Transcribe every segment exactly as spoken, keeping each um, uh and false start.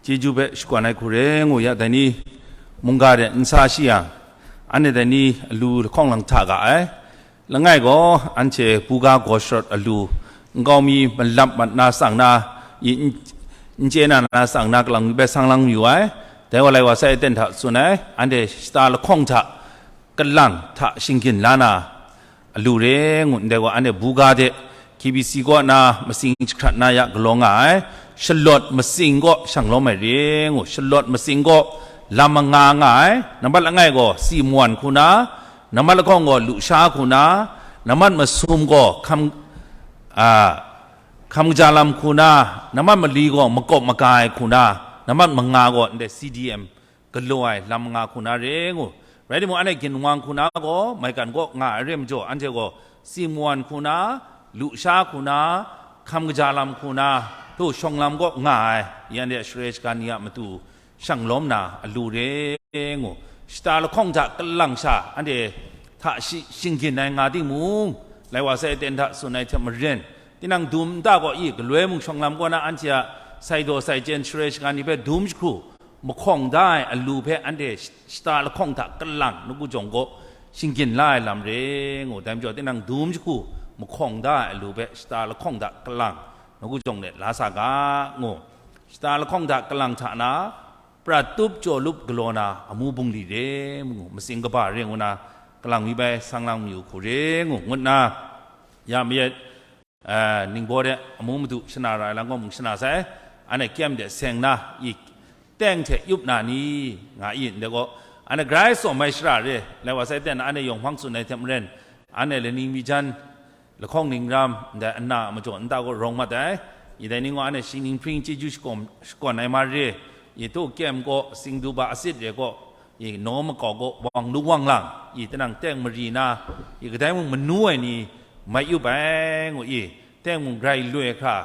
Chyeju hpe shakawn ai hku re ngu ya, dai ni mungga de n sa shi yang, anhte dai ni alu lahkawng lang hta ga ai. Langai gaw, anhte buga gaw sharawt alu, nkau mi malap mat na tsang na, i n, n chye na na tsang na kalang mi bai sang lang mayu ai. Dai wa lai wa sai aten hta tsun ai, anhte shata lahkawng hta kalang hta shinggyin la na, alu re ngu ndai gaw, anhte buga de, K B C kaw na masing jahkrat na ya galaw nga ai, shalawt masing kaw shang lawm ai re ngu, shalawt masing kaw lam manga nga ai, nambat langai gaw Simwan hku na, nambat lahkawng gaw Lusha hku na, nambat masum gaw hkam, a, hkam kaja lam hku na, nambat mali gaw makawp maga ai hku na, nambat manga gaw ndai C D M galaw ai lam manga hku na re ngu. Rai timung, anhte ginwang hku na gaw, maigan kaw nga ai re majaw, anhte gaw Simwan hku na, Lusha hku na, hkam kaja lam hku na, hto shawng lam kaw nga ai, ya anhte share shaga ni a matu shang lawm na alu re ngu. Shata lahkawng hta kalang sha, anhte hta shi, shinggyin ai nga timung, lai wa sai aten hta tsun ai hte maren, tinang dum nta gaw i, galoi mung shawng lam kaw na anhte a sai daw sai chyen share shaga ni hpe dum jahkru, mahkawng da ai alu hpe anhte shata lahkawng hta kalang nawku jawng kaw shinggyin la ai lam re ngu. Dai majaw, tinang dum jahku mahkawng da ai alu hpe shata lahkawng hta kalang nawku jawng de la sa ga ngu. Shata lahkawng hta kalang hta na, prat tup jaw lup galaw na amu bungli re ngu, masing kaba re ngu na, kalang mi bai sang lang mayu hku re ngu, ngut na, ya mayat, eh, ningbaw de amu madu shana ra ai lam gaw mung shana sai, anhte kyem de seng na, i teng hte yup na ni, nga i ndai gaw, anhte grai tsawm ai shara re, lai wa sai ten anhte yawng hpang tsun ai hte maren, anhte laning mi jan, lahkawng ning ram, ndai ana a majaw nta gaw rawng mat ai, i dai ni gaw anhte shingning hpring chyeju shakawn, shakawn ai ma re, i tu kyem gaw, singdu ba asit re gaw, i naw makau gaw wang lu wang lang, i tinang teng mari na, i kadai mung manu ai ni mai yup ai ngu i, teng mung grai loi hkra,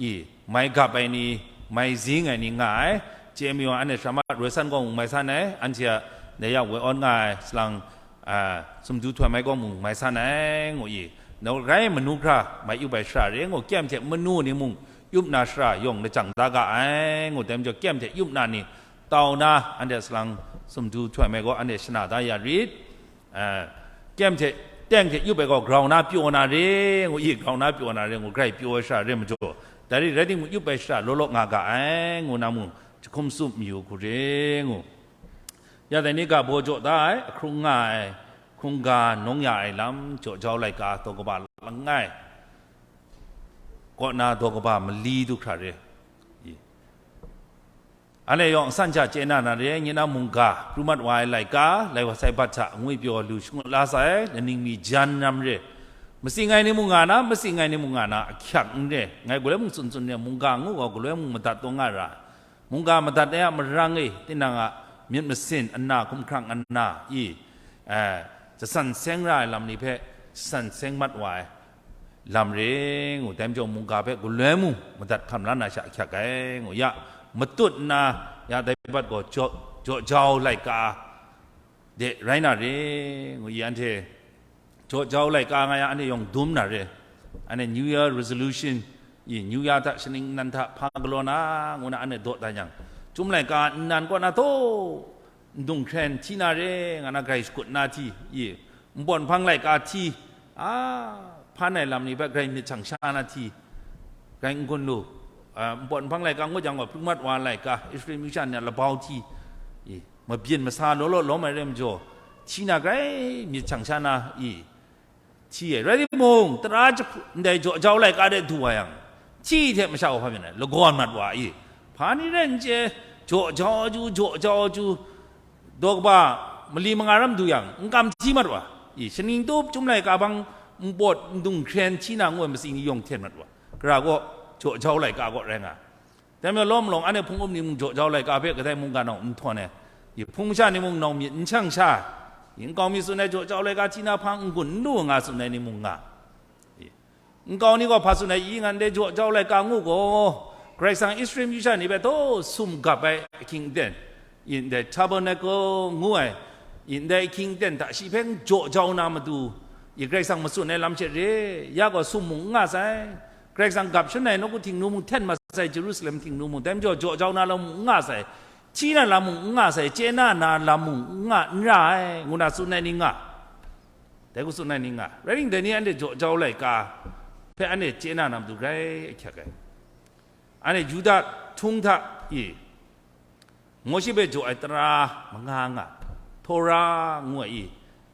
i mai gap ai ni, mai zing ai ni nga ai. Chye mayu anhte shama roi san gaw mung mai san ai, anhte a dai ya woi awn nga ai salang, a, sumdu htoi mai gaw mung mai san ai ngu i, nau rai manu hkra mai yup ai shara re ngu, kyem hte manu ni mung yup na shara yawng lajang da ga ai ngu, dai majaw kyem hte yup na ni tau na, anhte salang sumdu htoi mai gaw anhte shana da ya rit. A, kyem hte, teng hte yup ai gaw grau na pyaw na re ngu i, grau na pyaw na re ngu, grai pyaw ai shara re majaw, dai ri rai timung yup ai shara law law nga ga ai ngu na mung, jahkum tsup mayu hku re ngu. Ya dai ni ga baw jaw da ai, ahkrung nga ai, hkungga nawng ya ai lam, jaw jau laika daw kaba langai, kaw na daw kaba mali du hkra re. I. Anhte yawng san sha chye na na re, nye na mungga, pru mat wa ai laika, lai wa sai bat hta, ngwi pyaw lu shangut la sai, laning mi jan ram re. Matsing ai ni mung nga na, matsing ai ni mung nga na, ahkyak n re. Ngai galoi mung tsun tsun re, mungga ngu gaw galoi mung madat taw nga ra. Mungga madat ai a marang e, tinang a myit masin ana, hkumhkrang ana, i, eh, jasan seng ra ai lam ni hpe jasan seng mat wa ai lam re ngu, dai majaw mungga hpe galoi mung madat hkam la na sha ahkyak ai ngu, ya matut nna, ya dai bat gaw jaw, jaw jau laika de rai na re ngu, i anhte jaw jau laika nga yang, anhte yawng dum na re. Anhte New Year resolution, i New Year hta, shaning nnan hta hpa galaw na, ngu na anhte daw dan yang, chyum laika nnan kaw na taw, ndung hkren hti na re, nga na grai shakut na hti, i npawt nhpang laika hti, a, hpan ai lam ni hpe grai myit shang sha na hti, grai n gun lu, a, npawt nhpang laika ngut yang gaw, pru mat wa laika, Israel myu sha ni a labau hti, i, mabyin masa law law lawm ai re majaw, hti na grai myit shang sha na, i, hti ai. Rai timung, tara jahku, ndai jaw jau laika de du wa yang, hti hte masha wa hpa myit ai, lagawn mat wa i, hpa ni rai n chye, jaw jau ju, jaw jau ju, daw kaba mali manga ram du yang, n kam hti mat wa i, shaning tup chyum laika bang, npawt ndung hkren hti na ngu ai matsi ni yawng hten mat wa, gara gaw jaw jau laika gaw rai nga. Dai majaw lawm lawng, anhte hpung up ni mung jaw jau laika hpe kadai mungga nawng n htawn ai, i hpung sha ni mung nawng myit n shang sha, i nkau mi tsun ai jaw jau laika hti na hpang n gun n lu nga tsun ai ni mung nga, i nkau ni gaw hpa tsun ai, i ngan dai jaw jau laika ngu gaw, Karai Kasang Israel myu sha ni hpe taw sum gap ai ahkying aten, i ndai tabernacle ngu ai, i ndai ahkying aten hta shi hpe jaw jau na matu, i Karai Kasang matsun ai lam hte re, ya gaw sum mung n nga sai, Karai Kasang gap shangun ai nawku htingnu mung, hten masai Jerusalem htingnu mung, dai majaw jaw jau na lam mung n nga sai, hti na lam mung n nga sai, chye na na lam mung n nga, n ra ai, ngu na tsun ai ni nga, dai hku tsun ai ni nga. Rai nang, dai ni anhte jaw jau laika hpe anhte chye na na matu grai ahkyak ai. Anhte Yuda htung hta e, Mawshe hpe jaw ai tara manga nga, Tora ngu ai i,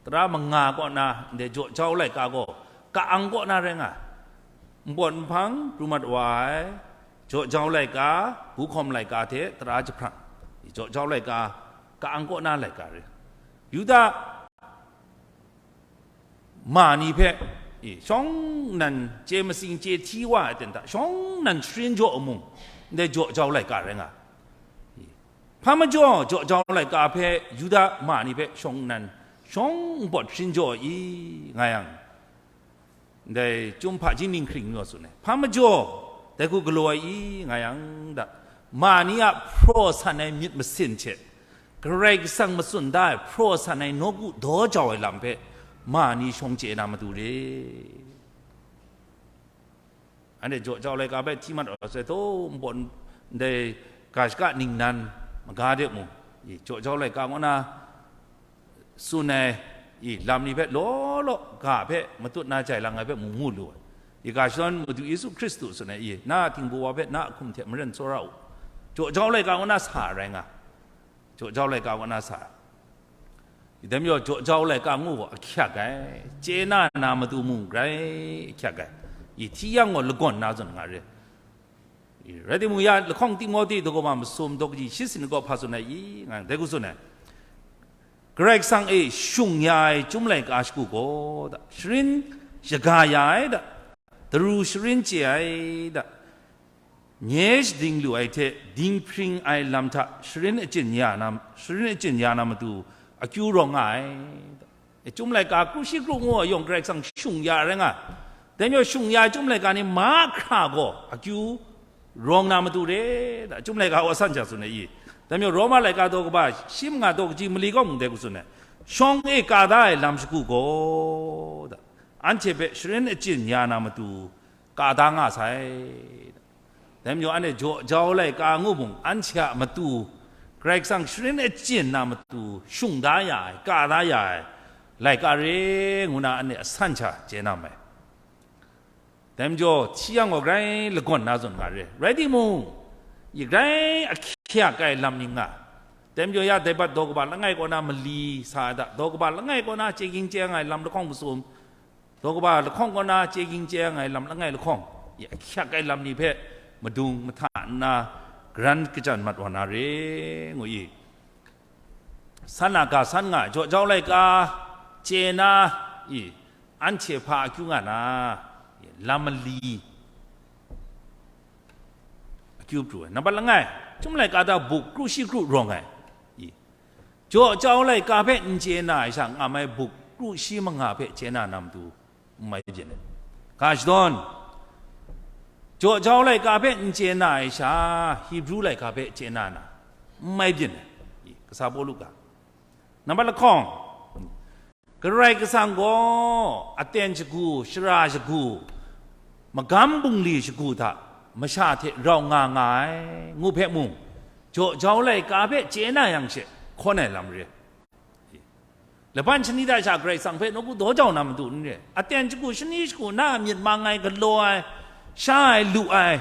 tara manga kaw na ndai jaw jau laika gaw ka-ang kaw na rai nga, npawt nhpang pru mat wa ai, jaw jau laika, bu hkawm laika hte tara jahprang, jaw jau laika, ka-ang kaw na laika rai. Yuda ma ni hpe, e, shawng nnan chye matsing chye hti wa ai aten hta, shawng nnan sharin jaw mung, ndai jaw jau laika rai nga. E, hpa majaw jaw jau laika hpe Yuda ma ni hpe shawng nnan, shawng npawt sharin jaw i, nga yang, ndai Chyum hpaji ning hkring yaw tsun ai. Hpa majaw, dai hku galaw ai i, nga yang da, ma ni a hpraw san ai myit masin hte, Karai Kasang matsun da ai hpraw san ai nawku daw jau ai lam hpe ma ni shawng chye na matu re. Anhte jaw jau laika hpe hti mat wa sai, taw npawt ndai ga shaka ningnan maga de mung, i, jaw jau laika ngu na tsun ai, i, lam ni hpe law law ga hpe matut na jai lang ai hpe mung mu lu ai. I ga shadawn Madu Yesu Hkristu tsun ai, i, na a htingbu wa hpe na a hkum hte maren tsawra u. Jaw jau laika ngu na sa ai rai nga. Jaw jau laika ngu na sa ai. I dai majaw jaw jau laika ngu gaw ahkyak ai, chye na na matu mung grai ahkyak ai. I hti yang gaw lagawn na zawn nga re. I rai timung, ya lahkawng Timote daw kaba masum daw kaji shi sin kaw hpa tsun ai i, nga dai hku tsun ai. Karai Kasang e shung ya ai Chyum laika shagu gaw da, sharin shaga ya ai da, daru sharin chye ai da, nye shading lu ai hte dinghpring ai lam hta sharin achyin ya na, sharin achyin ya na matu akyu rawng nga ai. E, Chyum laika kru shi kru ngu ai yawng Karai Kasang shung ya rai nga. Dai majaw shung ya ai Chyum laika ni mahkra gaw akyu rawng na matu re, da, Chyum laika wa san sha tsun ai i. Dai majaw Roma laika daw kaba shi manga daw kaji mali kaw mung dai hku tsun ai. Shawng e ka da ai lam shagu gaw, da, anhte hpe sharin achyin ya na matu ka da nga sai. Dai majaw anhte jaw jau laika ngu mung, anhte a matu Karai Kasang sharin achyin na matu shung da ya ai, ka da ya ai laika re ngu na anhte asan sha chye na mai. Dai majaw hti yang gaw grai lagawn na zawn nga re. Rai timung, i grai ahkyak ai lam ni nga. Dai majaw ya dai bat daw kaba langai kaw na mali sa ai hta, daw kaba langai kaw na chye ging chye yang ai lam lahkawng masum, daw kaba lahkawng kaw na chye ging chye yang ai lam langai lahkawng, i ahkyak ai lam ni hpe madung mahta nna garan kachyan mat wa na re, ngu i. San a ga san nga ai, jaw jau laika chye na, i, anhte hpa akyu nga na, i, lam mali akyu pru ai. Nambat langai, Chyum laika hta buk kru shi kru rawng ai, i, jaw jau laika hpe n chye na ai sha, ngam ai buk kru shi manga hpe chye na na matu n mai byin ai. Ga shadawn, jaw jau laika hpe n chye na ai sha, Hibru laika hpe chye na na n mai byin ai. I, kasa Pawlu ga. Nambat lahkawng, Karai Kasang gaw aten shagu, shara shagu, magam bungli shagu hta masha hte rau nga nga ai, ngu hpe mung, jaw jau laika hpe chye na yang she, hkawn ai lam re. Laban shani hta sha Karai Kasang hpe nawku daw jau na matu n re. Aten shagu, shani shagu, na a myit mang ai, galaw ai, sha ai, lu ai,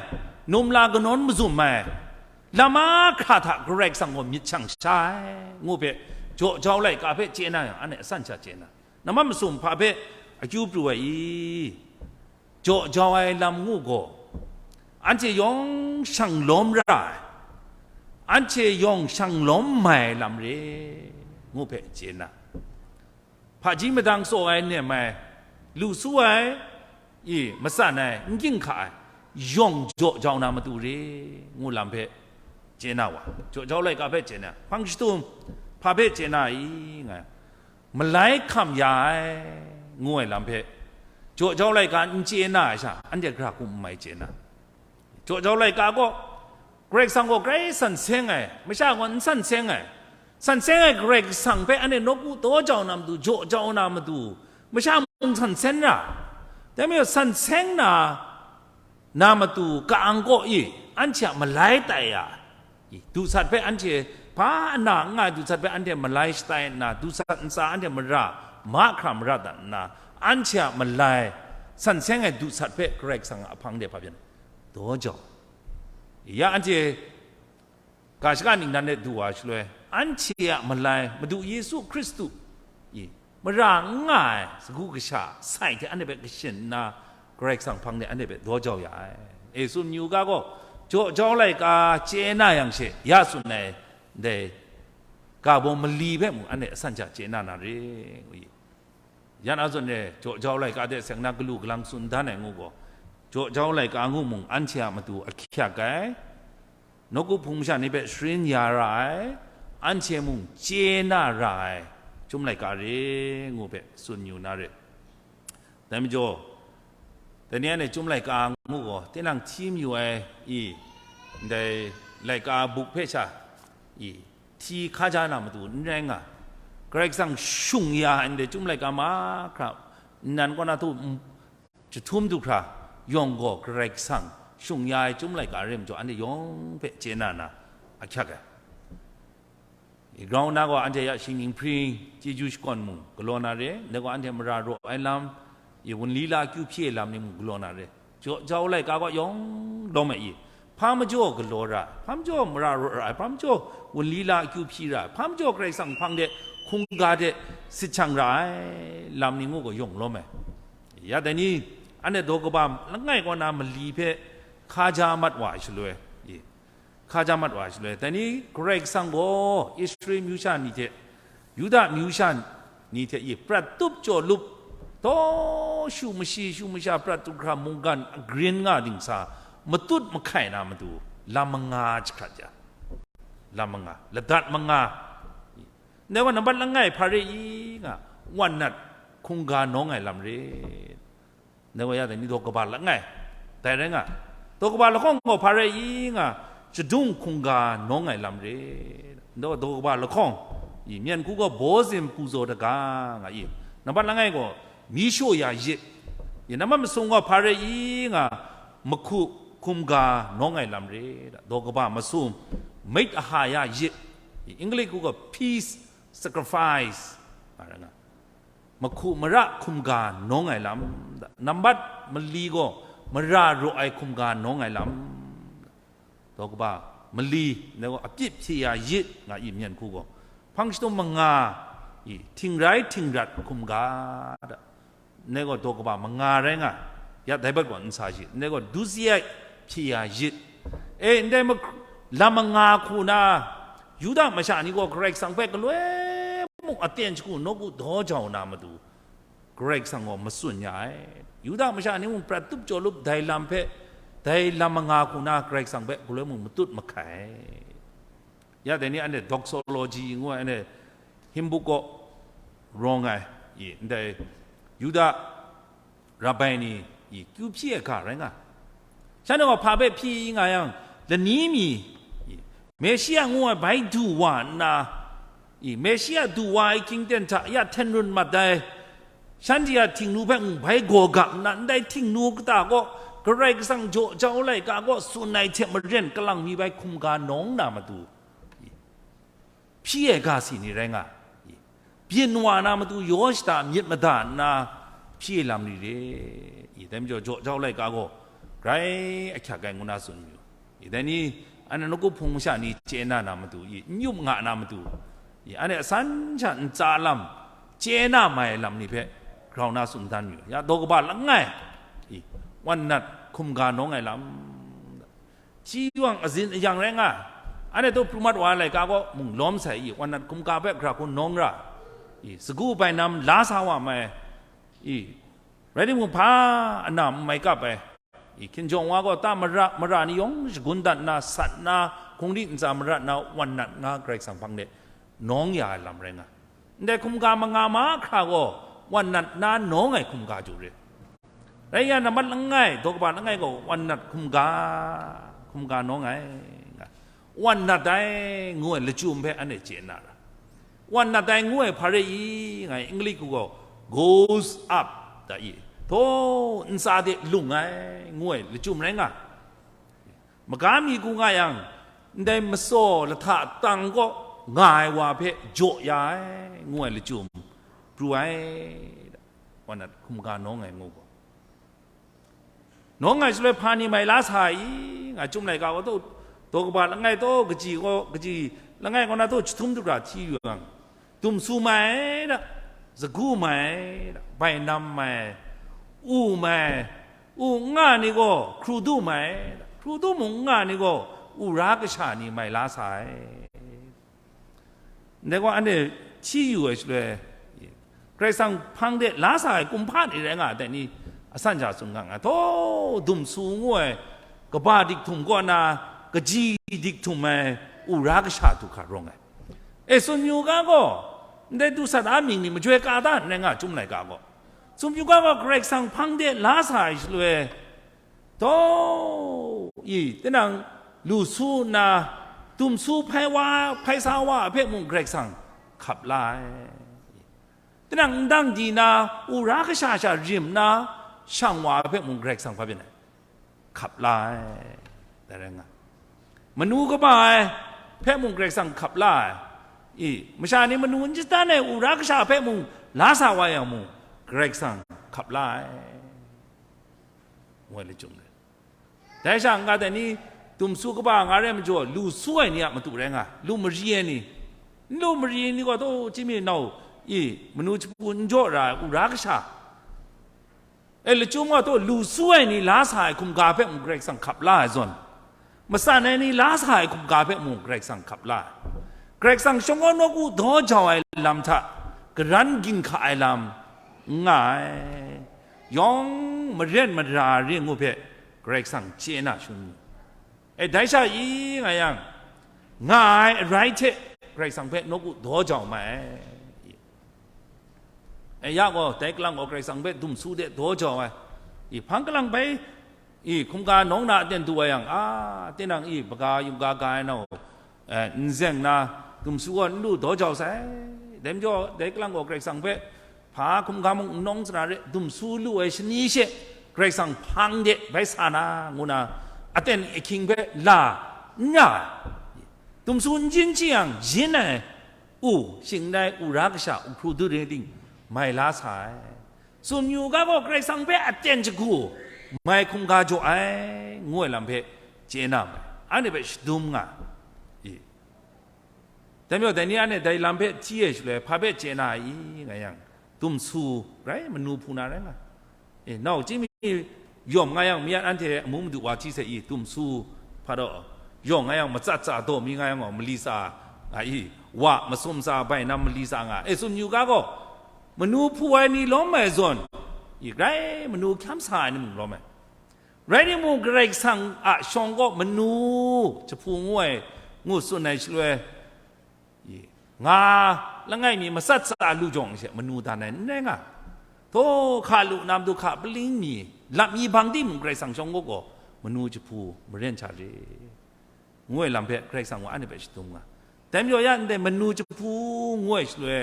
num la kanawn mazum ai, lam mahkra hta Karai Kasang gaw myit shang sha ai, ngu hpe, jaw jau laika hpe chye na yang, anhte asan sha chye na, nambat masum hpa hpe akyu pru ai i? Jaw jau ai lam ngu gaw, anhte yawng shang lawm ra ai, anhte yawng shang lawm mai ai lam re, ngu hpe chye na, hpaji madang tsaw ai nem ai, lu su ai, i, matsan ai, n ginhka ai, yawng jaw jau na matu re, ngu lam hpe chye na wa, jaw jau laika hpe chye na, hpang shadum hpa hpe chye na i, nga, malai hkam ya ai, ngu ai lam hpe, jaw jau laika n chye na ai sha, anhte gara hkum n mai chye na. Jaw jau laika gaw, Karai Kasang gaw grai san seng ai, masha gaw n san seng ai. San seng ai Karai Kasang hpe anhte nawku daw jau na matu, jaw jau na matu, masha mung san seng ra. Dai majaw san seng na, na matu ka-ang kaw i, anhte a malai tai ya, i, dusat hpe anhte, hpa ana n nga ai dusat hpe anhte malai shatai nna, dusat ntsa anhte mara, mahkra mara dat nna, anhte a malai, san seng ai dusat hpe Karai Kasang a ahpang de hpa byin daw jau. Ya anhte ga shaka ningnan de du wa shaloi, anhte a malai Madu Yesu Hkristu i mara n nga ai sagu kasha sai hte anhte hpe kashin nna, Karai Kasang hpang de anhte hpe daw jau ya ai. E, tsun yu ga gaw, jaw jau laika chye na yang she, ya tsun ai, ndai ga baw mali hpe mung anhte asan sha chye na na re, ngu i. Yan a zawn e, jaw jau laika de seng na galu galang tsun dan ai ngu gaw, jaw jau laika ngu mung anhte a matu ahkyak ai, nawku hpung masha ni hpe sharin ya ra ai, anhte mung chye na ra ai, chyum laika re ngu hpe tsun yu na re. Dai majaw, dai ni anhte chyum laika ngu gaw, tinang hti mayu ai i, ndai laika buk hpe sha i, hti hkaja na matu n rai nga, Karai Kasang shung ya ai ndai chyum laika mahkra, nnan kaw na htu, jahtum du hkra yawng gaw Karai Kasang shung ya ai chyum laika re majaw, anhte yawng hpe chye na na ahkyak ai. I grau na gaw anhte ya shinggyim hpring, chyeju shakawn mung galaw na re, ndai gaw anhte mara raw ai lam, i wunli la akyu hpyi ai lam ni mung galaw na re. Jaw jau laika gaw yawng lawm ai i, hpa majaw galaw ra ai, hpa majaw mara raw ra ai, hpa majaw wunli la akyu hpyi ra ai, hpa majaw Karai Kasang hpang de hkungga de sit shang ra ai lam ni ngu gaw yawng lawm ai. Ya dai ni, anhte daw kaba langai kaw na mali hpe hkaja mat wa ai shaloi, i, hkaja mat wa ai shaloi, dai ni Karai Kasang gaw Israel myu sha ni hte, Yuda myu sha ni hte i prat tup jaw lup, taw shu mashi shu masha prat tup hkra mungkan grin nga dingsa matut mahkai na matu lam manga jahkrat ya, lam manga, ladat manga. Ndai gaw nambat langai hpa re i nga, wan nat hkungga nawng ai lam re. Ndai gaw ya dai ni daw kaba langai, dai rai nga, daw kaba lahkawng gaw hpa re i nga, chadung hkungga nawng ai lam re. Ndai gaw daw kaba lahkawng i, myen hku gaw baw zin hpu zaw daga nga i, nambat langai gaw mi shaw ya yit, i nambat masum gaw hpa re i nga, mahku hkungga nawng ai lam re. Daw kaba masum, made a ha ya yit, i English hku gaw peace sacrifice nga ra nga, mahku mara hkungga nawng ai lam, nambat mali gaw mara raw ai hkungga nawng ai lam, daw kaba mali, ndai gaw apyit hpyi ya yit nga i, myen hku gaw hpang shadum manga i, htingrai htingrat hkungga da, ndai gaw daw kaba manga rai nga, ya dai bat gaw n sa shi, ndai gaw dusi ai hpyi ya yit. E, ndai mak-, lam manga hku na, Yuda masha ni gaw Karai Kasang hpe galoi mung aten shagu nawku daw jau na matu, Karai Kasang gaw matsun ya ai. Yuda masha ni mung prat tup jaw lup dai lam hpe, dai lam manga hku na Karai Kasang hpe galoi mung matut mahkai. Ya dai ni anhte doxology ngu ai, anhte Himbuk kaw rawng ai, i, ndai Yuda rabai ni, i, kyu hpyi ai ga rai nga. Shanhte gaw hpa hpe hpyi nga yang, lani mi, i, Meshia ngu ai bai du wa nna, i, Meshia du wa ai hkying ten hta ya hten run mat ai, shanhte a htingnu hpe mung bai gaw ga nna, ndai htingnu kata gaw Karai Kasang jaw jau laika gaw tsun ai hte maren kalang mi bai hkungga nawng na matu, i, hpyi ai ga si ni rai nga, i, byin wa na matu yaw shada myit mada nna hpyi ai lam ni re, i, dai majaw jaw jau laika gaw grai ahkyak ai ngu na tsun yu. I, dai ni, anhte nawku hpung masha ni chye na na matu, i, n yup nga na matu, i, anhte asan sha ntsa lam chye na mai ai lam ni hpe grau na tsun dan yu. Ya daw kaba langai, i, wan nat hkungga nawng ai lam, Shi yawng azin ayang rai nga, anhte htu pru mat wa ai laika gaw mung lawm sai i, wan nat hkungga hpe hkra hkun nawng ra i, sagu bainam la sa wa mai i, rai timung, hpa ana n mai kap ai i, hkinjawng wa gaw ta mara, mara ni yawng shagun dat nna, sat nna, hkungri ntsa marat nna, wan nat nga Karai Kasang hpang de nawng ya ai lam rai nga. Ndai hkungga manga mahkra gaw wan nat na nawng ai hkungga jaw re. Rai yang, nambat langai, daw kaba langai gaw wan nat hkungga, hkungga nawng ai, nga. Wan nat ai ngu ai lachyum hpe anhte chye na ra. Wan nat ai ngu ai hpa re i, nga, English hku gaw goes up, da i. Taw, ntsa de lung ai, ngu ai lachyum rai nga. Maga mi hku nga yang, ndai matsaw lahta tang kaw nga ai wa hpe jaw ya ai, ngu ai lachyum pru ai, wa na hkum ga nawng ai ngu gaw. Nawng ai shaloi hpa ni mai la sa ai i, nga Chyum laika gaw taw, daw kaba langai taw, kaji gaw, kaji langai kaw na taw, jahtum dagra hti yu yang, dumsu mai da, sagu mai da, bainam mai, u mai, u n nga ni gaw, hkru du mai da, hkru du mung n nga ni gaw, u ra kasha ni mai la sa ai. Ndai gaw anhte hti yu ai shaloi, Karai Kasang hpang de la sa ai kumhpa ni rai nga ai dai ni, asan sha tsun nga nga, taw, dumsu ngu ai kaba dik htum kaw na, kaji dik htum ai u ra kasha du hkra rawng ai. E, tsun yu ga gaw, ndai du sat a mying ni majoi ka da n rai nga, Chyum laika gaw. Tsun yu ga gaw, Karai Kasang hpang de la sa ai shaloi, taw, i, tinang lu su nna, dumsu hpai wa, hpai sa wa hpe mung Karai Kasang hkap la ai. Tinang ndang di na, u ra kasha sha rim na, shang wa hpe mung Karai Kasang hpa byin ai, hkap la ai. Dai rai nga. Manu kaba ai hpe mung Karai Kasang hkap la ai. I, masha ni manu n shadan ai u ra kasha hpe mung la sa wa yang mung, Karai Kasang hkap la ai. Ngu ai lachyum rai. Dai sha n-ga dai ni, dumsu kaba nga re ai majaw, lu su ai ni a matu rai nga, lu mari ai ni, n lu mari ai ni gaw taw, chyinmi nau i, manu jahpu n jaw ra ai, u ra kasha, e, lachyum gaw taw, lu su ai ni la sa ai hkumga hpe mung Karai Kasang hkap la ai zawn, matsan ai ni la sa ai hkumga hpe mung Karai Kasang hkap la ai. Karai Kasang shawng kaw nawku daw jau ai lam hta, karan ginhka ai lam n nga ai. Yawng maren mara re ngu hpe Karai Kasang chye na shangun mu. E, dai sha i nga yang, nga ai arai hte Karai Kasang hpe nawku daw jau mai ai. E, ya gaw, dai kalang gaw Karai Kasang hpe dumsu de daw jau ai. I, hpang kalang bai, i, hkumga nawng na aten du ai yang, a, tinang i, baga yungga ga ai nau, e, n zeng na, dumsu gaw n lu daw jau sai. Dai majaw, dai kalang gaw Karai Kasang hpe hpa hkumga mung n nawng tsara re, dumsu lu ai shani she Karai Kasang hpang de bai sa na, ngu na, aten ahkying hpe la n ra ai. Dumsu n jin shi yang, yin ai u, shing ndai u ra kasha, u hkru du ring ting, mai la sa ai. Tsun yu ga gaw, Karai Kasang hpe aten jahku mai hkumga jaw ai, ngu ai lam hpe chye na mai, anhte hpe shadum nga i. Dai majaw, dai ni anhte dai lam hpe hti ai shaloi, hpa hpe chye na ai i, nga yang, dumsu rai, manu hpu na rai nga. E, nau chyinmi yawm nga yang, mi yan anhte amu madu wa hti sai i, dumsu hpa taw, yawng nga yang, matsat tsa daw mi nga yang gaw, mali tsa nga i, wa masum tsa, bainam mali tsa nga, e, tsun yu ga gaw, manu hpu ai ni lawm ai zawn, i, grai manu hkyam sa ai ni mung lawm ai. Rai timung, Karai Kasang a shawng kaw manu jahpu ngu ai, ngu tsun ai shaloi, i, nga langai mi matsat tsa lu jawng she manu dan ai n rai nga. Taw, hka lu na matu hka paling mi, lap mi bang timung, Karai Kasang shawng kaw gaw manu jahpu maren sha re, ngu ai lam hpe Karai Kasang gaw anhte hpe shadum nga. Dai majaw ya ndai manu jahpu ngu ai shaloi,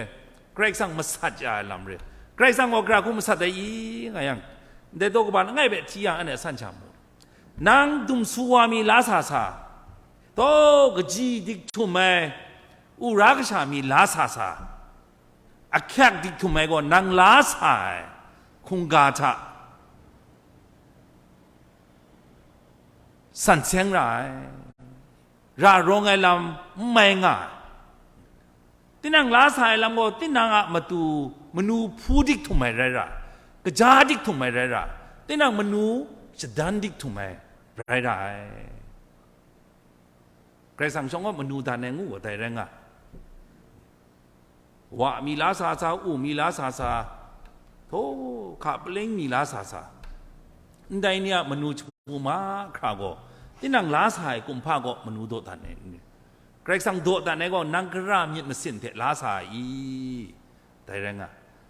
Karai Kasang masat ya ai lam re. Karai Kasang gaw gara hku masat ai i, nga yang, ndai daw kaba langai hpe hti yang anhte a san sha mu. Nang dumsu wa mi la sa sa, taw, kaji dik htum ai, u ra kasha mi la sa sa, ahkyak dik htum ai gaw nang la sa ai hkungga hta san seng ra ai, ra rawng ai lam n mai nga ai. Tinang la sa ai lam gaw, tinang a matu manu hpu dik htum ai rai ra, kaja dik htum ai rai ra, tinang manu shadan dik htum ai rai ra ai. Karai Kasang shawng gaw manu dan ai ngu gaw dai rai nga. Wa mi la sa sa, u mi la sa sa, htaw, hka paleng mi la sa sa, ndai ni a manu jahpu mahkra gaw, tinang la sa ai kumhpa gaw manu dawdan ai. Karai Kasang dawdan ai gaw, nang gara myit masin hte la sa ai i? Dai rai nga,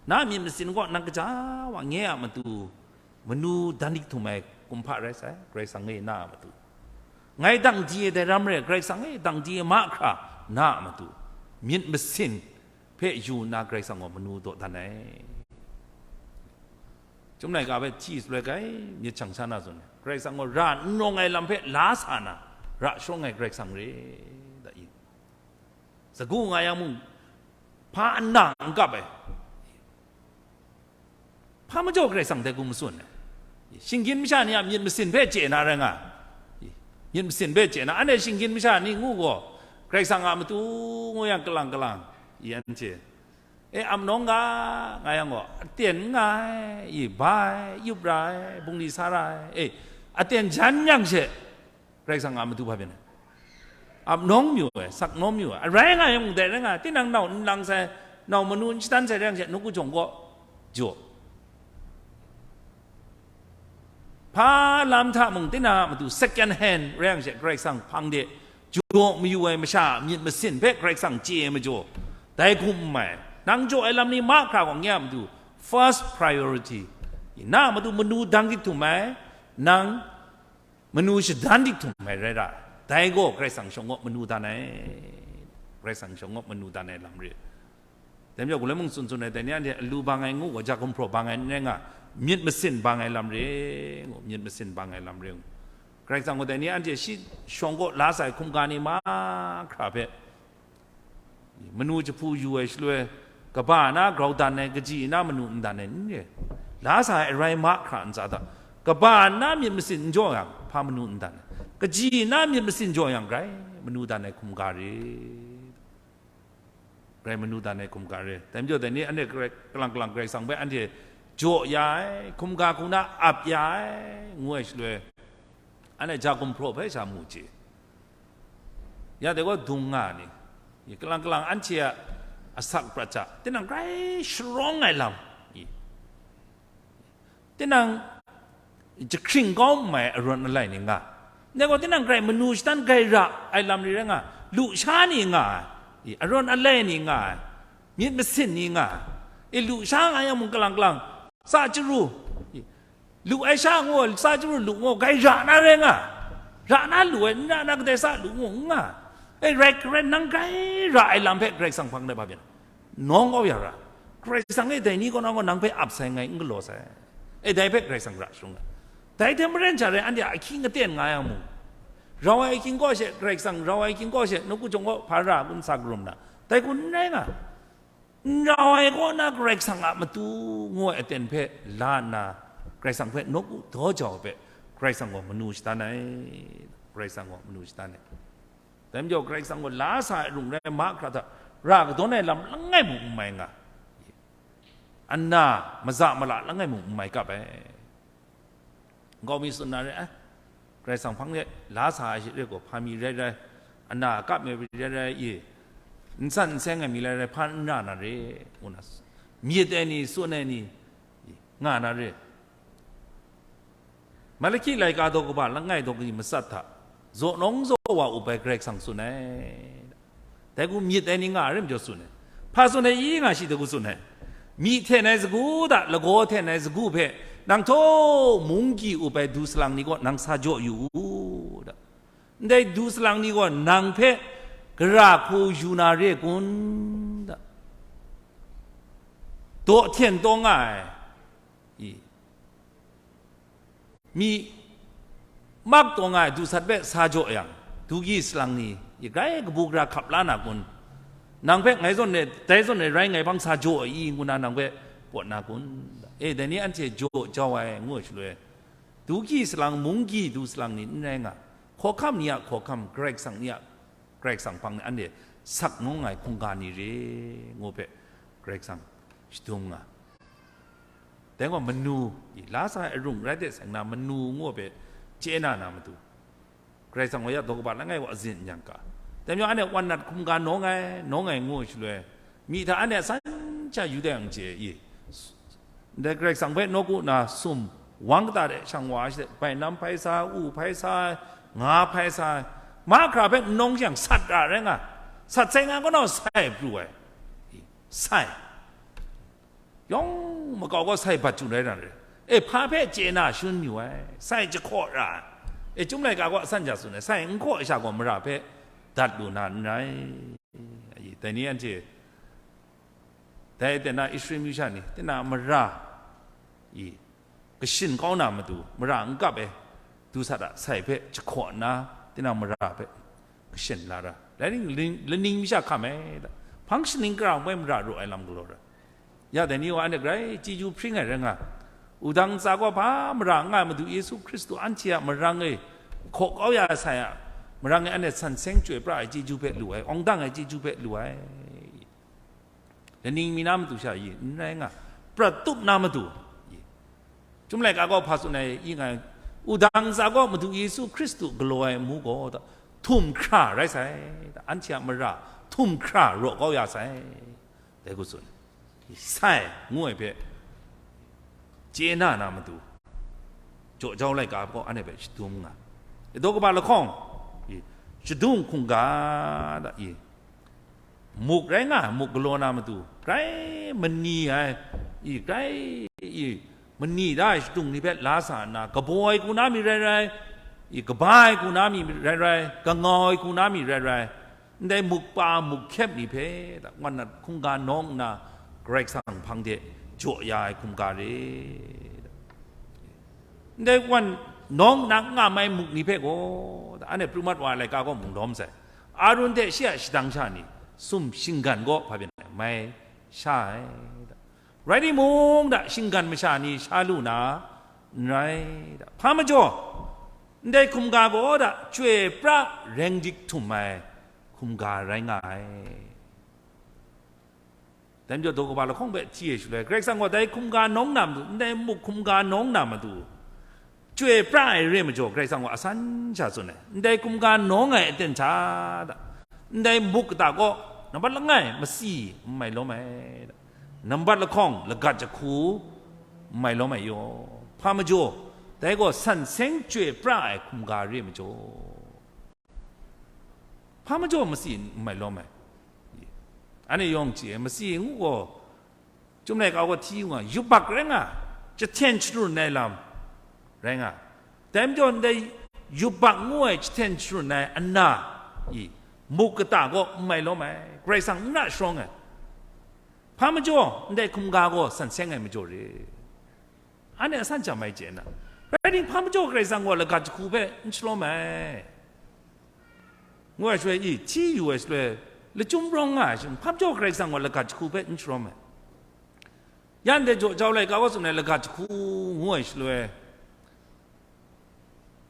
na myit masin gaw nang kaja wa nge a matu manu dan dik htum ai kumhpa rai sai, Karai Kasang e na a matu. Ngai dang di e dai ram re, Karai Kasang e dang di e mahkra na a matu, myit masin hpe yu nna Karai Kasang gaw manu dawdan ai. Chyum laika hpe hti saloi kai, myit shang sha na zawn, Karai Kasang gaw ra n rawng ai lam hpe la sa na, ra sharawng ai Karai Kasang re, da i. Sagu nga yang mung, hpa nna n kap ai, hpa majaw Karai Kasang dai hku matsun ai. Shinggyim masha ni a myit masin hpe chye na rai nga, myit masin hpe chye na, anhte shinggyim masha ni ngu gaw, Karai Kasang a matu ngu yang kalang kalang, i anhte, e, ap nawng ga, nga yang gaw, aten n nga ai, i, ba ai, yup ra ai, bungli sa ra ai, e, aten jan yang she, Karai Kasang a matu hpa byin ai. Ap nawng mayu ai, sak nawng mayu ai. Arai nga yang mung dai rai nga ai, tinang nau n lang sai, nau manu n shatan sai rai yang she, nawku jawng kaw jaw. Hpa lam hta mung, tinang a matu second hand rai yang she, Karai Kasang hpang de jaw mayu ai masha a myit masin hpe Karai Kasang chye ai majaw, dai hkum n mai. Nang jaw ai lam ni mahkra gaw, nye a matu first priority. Na a matu manu dang dik htum ai, nang manu shadan dik htum ai rai ra, dai gaw Karai Kasang shawng gaw manu dan ai, Karai Kasang shawng gaw manu dan ai lam re. Dai majaw, galoi mung tsun tsun ai, dai ni anhte alu bang ai ngu gaw, ja gumhpraw bang ai n rai nga, myit masin bang ai lam re ngu, myit masin bang ai lam re ngu. Karai Kasang gaw dai ni anhte shi shawng kaw la sa ai hkum ga ni mahkra hpe, manu jahpu yu ai shaloi, kaba na grau dan ai, kaji na manu n dan ai n re. La sa ai arai mahkra ntsa hta, kaba na myit masin n jaw yang, hpa manu n dan ai, kaji na myit masin jaw yang, grai manu dan ai hkum ga re. Grai manu dan ai hkum ga re. Dai majaw, dai ni anhte grai, kalang kalang Karai Kasang hpe anhte jaw ya ai, hkum ga hku na ap ya ai, ngu ai shaloi, anhte ja gumhpraw hpe sha mu chye. Ya dai gaw dung nga ni, i, kalang kalang anhte a asak prat hta, tinang grai sharawng ai lam, i, tinang jahkring kau n mai ai arawn alai ni nga, ndai gaw tinang grai manu shatan grai ra ai lam ni rai nga, lusha ni nga ai, i, arawn alai ni nga ai, myit masin ni nga ai, i, lusha nga yang mung kalang kalang, sa chyaru, i, lu ai sha ngu, sa chyaru lu ngu, grai ra na rai nga, ra na lu ai, n ra na kadai sa lu ngu n nga, e, rai, rai, nang grai ra ai lam hpe Karai Kasang hpang de hpa byin, nawng kau ya ra. Karai Kasang e dai ni kaw na gaw nang hpe ap sai ngai, n galaw sai. E, dai hpe Karai Kasang ra shalung ai. Dai hte maren sha rai, anhte a ahkying aten nga yang mung, rau ai ahkying kaw she, Karai Kasang rau ai ahkying kaw she, nawku jawng kaw hpa ra kun sa karum na, dai kun n rai nga. N rau ai kaw na Karai Kasang a matu ngu ai aten hpe la nna, Karai Kasang hpe nawku daw jau ai hpe, Karai Kasang gaw manu shadan ai, Karai Kasang gaw manu shadan ai. Dai majaw, Karai Kasang gaw la sa ai rung rai mahkra hta, ra kadawn ai lam langai mung n mai nga, ana, maza mala langai mung n mai kap ai. Nkau mi tsun na re ai, Karai Kasang hpang de la sa ai hte re gaw, hpa mi rai rai, ana a kap mi rai rai, i, n san n seng ai mi rai rai, hpa n ra na re, ngu na, myit ai ni, tsun ai ni, i, nga na re. Malaki laika daw kaba langai daw kani matsat hta, zaw nawng zaw wa up ai Karai Kasang tsun ai. Dai hku myit ai ni nga ai rai majaw tsun ai. Hpa tsun ai, i nga shi dai hku tsun ai. Myi hten ai sagu hta lagaw hten ai sagu hpe, nang htaw munggyi up ai du salang ni kaw nang sa jaw yu u, da. Ndai du salang ni gaw nang hpe gara hku yu na re kun, da. Daw hten taw nga ai, i, myi mak taw nga ai du sat hpe sa jaw yang, du gyi salang ni, i, grai kabu gara hkap la na kun? Nang hpe ngai zawn e, dai zawn e rai ngai hpang sa jaw ai i, ngu na nang hpe pawt na kun? E, dai ni anhte jaw jau ai, ngu ai shaloi, du gyi salang, munggyi du salang ni n rai nga, hkawhkam ni a hkawhkam, Karai Kasang ni a Karai Kasang hpang ni anhte sak nawng ai hkungga ni re, ngu hpe Karai Kasang shadum nga. Dai gaw manu, i, la sa ai arung rai de seng na, manu ngu hpe chye na na matu, Karai Kasang wa ya daw kaba langai wa azin n yang ga. Dai majaw, anhte wan nat hkungga nawng ai, nawng ai ngu ai shaloi, myi hta anhte a san sha yu dai yang chye i, ndai Karai Kasang hpe nawku na sum wang kata de shang wa ai, bainam hpai sa, u hpai sa, nga hpai sa, mahkra hpe n nawng yang sat ra rai nga, sat sai nga kaw na sai pru ai, i, sai. Yawng makau gaw sai bat chyu rai na re. E, hpa hpe chye na shun yu ai, sai jahkaw ra ai. E, Chyum laika gaw asan ja tsun ai, sai n hkaw ai sha gaw mara hpe dat lu na n rai. Dai ni anhte, dai aten a Israel masha ni, tinang a mara, i, kashin kau na matu, mara n kap ai, du sat a, sai hpe jahkaw nna, tinang mara hpe kashin la ra, rai ning, laning masha hkam ai, hpang shaning kara hpe mara raw ai lam galaw ra. Ya dai ni gaw anhte grai chyeju hpring ai rai nga, wudang ntsa gaw hpa mara n nga ai Madu Yesu Hkristu anhte a marang e hkaw kau ya sai a, marang e anhte san seng chyoi pra ai chyeju hpe lu ai, awng dang ai chyeju hpe lu ai. Laning mi na matu sha i, n rai nga, prat tup na matu i. Chyum laika gaw hpa tsun ai i nga ai, wudang ntsa gaw Madu Yesu Hkristu galaw ai amu gaw, htum hkra rai sai, anhte a mara htum hkra raw kau ya sai, dai hku tsun. Sai ngu ai hpe chye na na matu, jaw jau laika gaw anhte hpe shadum nga. Daw kaba lahkawng, i, shadung hkungga da i, muk rai nga ai, muk galaw na matu, grai mani ai, i, grai, i, mani da ai shadung ni hpe la sa nna, kabaw ai hku na mi rai rai, i, kaba ai hku na mi rai rai, kangau ai hku na mi rai rai, ndai muk pa muk hkyep ni hpe, da, wan nat hkungga nawng nna, Karai Kasang hpang de jaw ya ai hkungga re, da. Ndai wan nawng nna n nga mai muk ni hpe gaw, da, anhte pru mat wa ai laika gaw mung lawm sai. Arun hte shi a shadang sha ni sum shinggan gaw hpa byin ai, mai sha ai, da. Rai timung, da, shinggan masha ni sha lu na n rai, da. Hpa majaw, ndai hkungga gaw, da, chyoi pra reng dik htum ai hkungga rai nga ai. Dai majaw, daw kaba lahkawng hpe hti ai shaloi, Karai Kasang gaw dai hkungga nawng na matu, ndai muk hkungga nawng na matu, chyoi pra ai re majaw, Karai Kasang gaw asan sha tsun ai. Ndai hkungga nawng ai aten hta, da, ndai muk kata gaw nambat langai masi n mai lawm ai, da, nambat lahkawng lagat jahku n mai lawm ai yaw. Hpa majaw, dai gaw san seng chyoi pra ai hkungga re majaw. Hpa majaw masi n mai lawm ai. Anhte yawng chye ai, masi ngu gaw, Chyum laika gaw hti nga, yubak rai nga, jahten sharun ai lam rai nga. Dai majaw ndai yubak ngu ai jahten sharun ai ana i muk kata gaw n mai lawm ai, Karai Kasang n ra sharawng ai. Hpa majaw ndai hkungga gaw san seng ai majaw re. Anhte asan jam ai chye na, rai ting, hpa majaw Karai Kasang gaw lagat jahku hpe n shalawm ai, ngu ai shaloi, i, hti yu ai shaloi, lachyum rawng nga ai shing, hpa majaw Karai Kasang gaw lagat jahku hpe n shalawm ai. Yan de jaw jau laika gaw tsun ai lagat jahku ngu ai shaloi,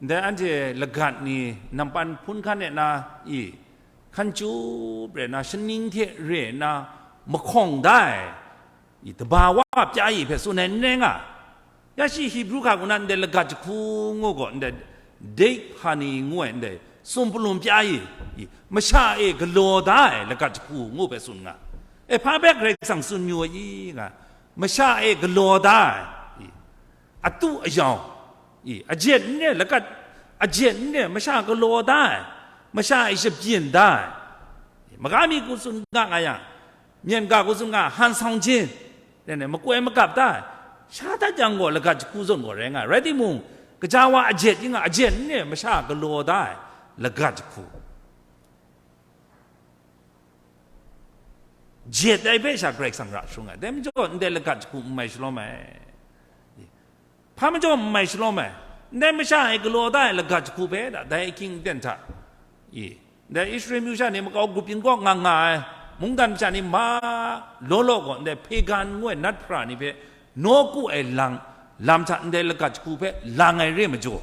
ndai anhte lagat ni nampan hpun hkan e na, i, hkan chyup re na, shaning hte re na, mahkawng da ai, i, taba wa pya i hpe tsun ai n rai nga. Ya shi Hibru hka kaw na ndai lagat jahku ngu gaw, ndai dek hpa ni ngu ai, ndai sum palum pya i, i, masha e galaw da ai lagat jahku ngu hpe tsun nga. E, hpa hpe Karai Kasang tsun mayu ai i nga, masha e galaw da ai, i, atu ayau, i, ajet n re, lagat ajet n re, masha galaw da ai, masha e shabyin da ai, i, maga mi hku tsun nga nga yang, myen ga hku tsun nga, han sang jin, ren ai, makoi magap da ai, sha dat yang gaw, lagat jahku zawn gaw rai nga ai. Rai timung, kaja wa ajet yin nga, ajet n re, masha galaw da ai lagat jahku. Jet ai hpe sha Karai Kasang ra sharawng ai. Dai majaw, ndai lagat jahku n mai shalawm ai. Hpa majaw n mai shalawm ai. Ndai masha e galaw da ai lagat jahku hpe, da, dai ahkying aten hta, i, ndai Israel myu sha ni makau grup yin kaw nga nga ai mungdan masha ni ma law law gaw, ndai pagan ngu ai nat hpra ni hpe nawku ai lang, lam hta ndai lagat jahku hpe lang ai re majaw,